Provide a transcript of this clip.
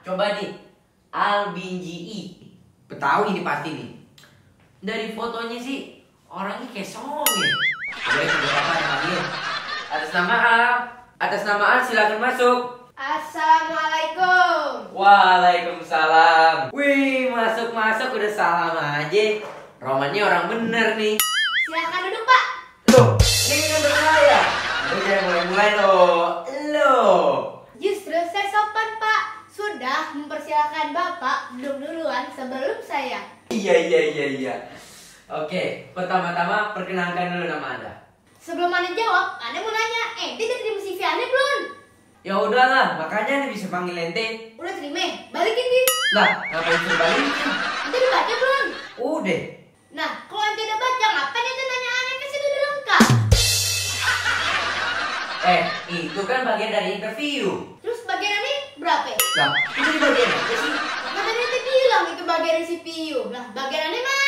Coba nih, Albinji. Betawi ini pasti nih. Dari fotonya sih orangnya kayak songong ya. Boleh sebut apa yang panggil? Atas nama A silakan masuk. Assalamualaikum. Waalaikumsalam. Wih, masuk udah salam aja. Romannya orang bener nih. Silakan duduk, Pak. Loh, ini kan saya. Lu jangan mulai loh. Justru saya sopan, Pak. Sudah mempersilahkan Bapak duduk duluan sebelum saya. Iya. Oke, pertama-tama perkenalkan dulu nama Anda. Sebelum Anda jawab, Anda mau nanya, ente udah terima CV Anda belum? Ya udahlah, makanya Anda bisa panggil ente. Udah terima? Balikin, Din. Lah, ngapain suruh balikin? Ente udah baca belum? Udah. Nah, kalau ente udah baca, ngapain ente nanya aneh ke situ udah lengkap? Itu kan bagian dari interview. Terus bagian ini berapa? Lah, itu di bagian apa sih? Kan tadi ente bilang itu bagian dari CPU. Nah, bagian aneh mana?